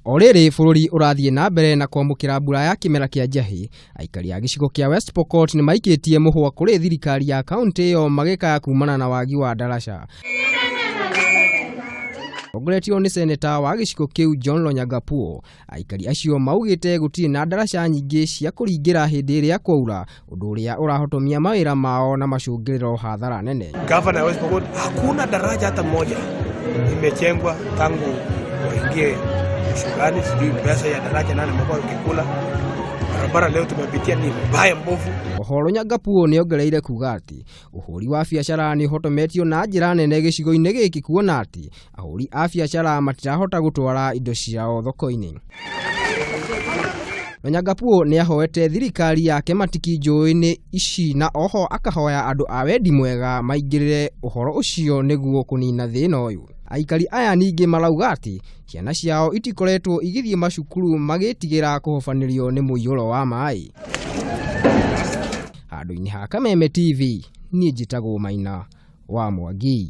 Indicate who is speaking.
Speaker 1: O rĩrĩ bũrũri ũrathiĩ na mbere na kwamũkĩra mbura ya kĩmera kĩa njahĩ, aikari a gĩcigo kĩa West Pokot nĩ maikĩtie mũhwa kũrĩ thirikari ya kaũntĩ ĩyo magĩkaya kumana na wagi wa ndaraca. Tongoretio nĩ seneta wa gĩcigo kĩu John Lonyangapuo, aikari acio maugĩte gũtirĩ na ndaraca nyingĩ cia kũringĩra hĩndĩ ĩrĩa kwaura, ũndũ ũrĩa ũrahotomia mawĩra mao na macũngĩrĩro hathara nene.
Speaker 2: Gavana wa West Pokot, hakuna daraja hata moja imejengwa tangu waingie usukani. Sijui pesa ya daraja nani amekuwa akikula. Barabara leo tumepitia ni mbaya mbovu.
Speaker 1: Oho Lonyangapuo nĩ ongereire kuga atĩ ũhũri wa biacara nĩ ũhotometio na njĩra nene gĩcigo-inĩ gĩkĩ kuona atĩ ahũri a biacara matirahota gũtwara indo ciao thoko-inĩ. Lonyangapuo nĩ ahoete thirikari yake matiki njũĩ-inĩ ici na oho akahoya andũ a wendi mwega maingĩrĩre ũhoro ũcio nĩguo kũnina thĩna ũyũ. Aikari aya ningĩ marauga atĩ ciana ciao itikoretwo igĩthiĩ macukuru magĩtigĩra kũhobanĩrio nĩ mũiyũro wa maĩ. Handũ-inĩ ha Kameme TV, niĩ njĩtagwo Maina wa Mwangi.